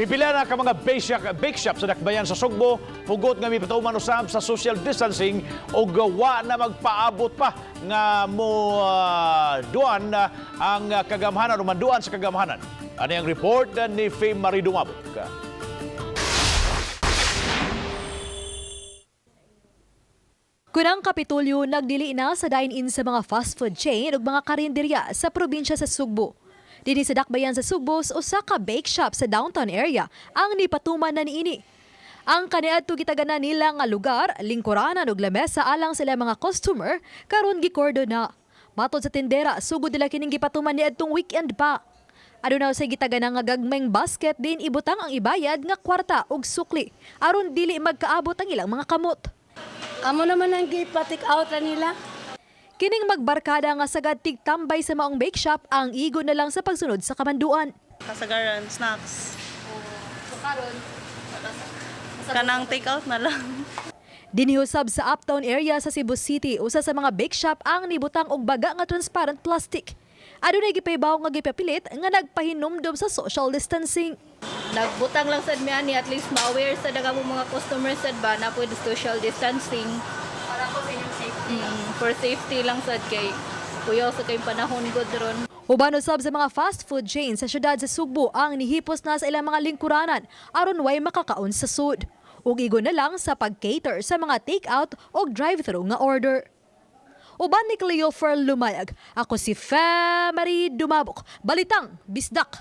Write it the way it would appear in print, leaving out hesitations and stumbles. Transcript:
Pipila na ka mga bake shop sa dakbayan sa Sugbo, hugot nga mipatuman usab sa social distancing o gawa na magpaabot pa nga mo duan ang kagamhanan o manduan sa kagamhanan. Ano ang report ni Faye Marie Dumabok? Kunang Kapitolyo, nagdili na sa dine-in sa mga fast food chain ug mga karinderya sa probinsya sa Sugbo. Dinhi sa dakbayan sa Sugbo, sa usa ka bake shop sa downtown area ang nipatuman na niini. Ang kaniadto gitaganan nila nga lugar, lingkuranan ug lamesa alang sila mga customer, karon gikordo na. Matod sa tindera, sugod nila kining gipatuman niadtong weekend pa. Aduna sa gitaganan nga gagmayng basket din ibutang ang ibayad nga kwarta ug sukli aron dili magkaabot ang ilang mga kamot. Amo naman ang gipatik out na nila. Kining magbarkada nga sagad tigtambay sa maong bake shop ang igo na lang sa pagsunod sa kamanduan. Kasagaran, snacks. Kanang take out na lang. Dinihusab sa uptown area sa Cebu City, usa sa mga bake shop ang nibutang og baga nga transparent plastic. Adunay gipaybaw nga gipapilit nga nagpahinumdom sa social distancing. Nagbutang lang sad mi ani, at least ma-aware sad ang among mga customers sad ba na pwede social distancing para po sa inyong safety. For safety lang sad kay kuyaw sa kayong panahon gud ron. Uban usab sa mga fast food chain sa syudad sa Sugbo ang nihipos na sa ilang mga lingkuranan aron way makakaon sa sud. Ug igo na lang sa pag-cater sa mga take-out o drive-thru nga order. Uban ni Cleo Lumayag, ako si Marie Dumabok. Balitang Bisdak.